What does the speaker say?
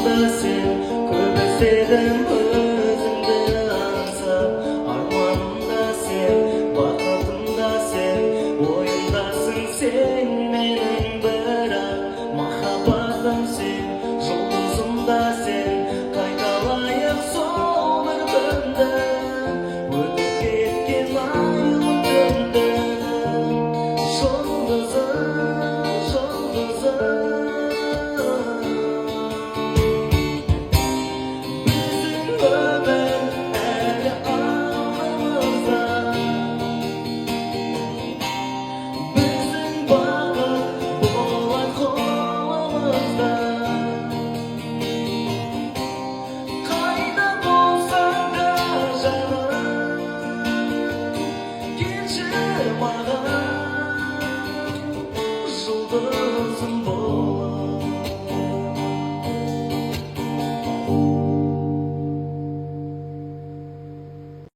Арманымда сен, көп іздедім өзіңді аңсап. Арманымда сен, бақытымда сен, ойымдасың сен менің бірақ. Махаббатым сен, жұлдызым да сен, қайталайық сол бір күнді, өтіп кеткен айлы түнді. Жұлдызым, жұлдызым, біздің өмір әлі алдымызда, біздің бақыт болар қолымызда. Қайда болсаң да жаным, келші маған, жұлдызым.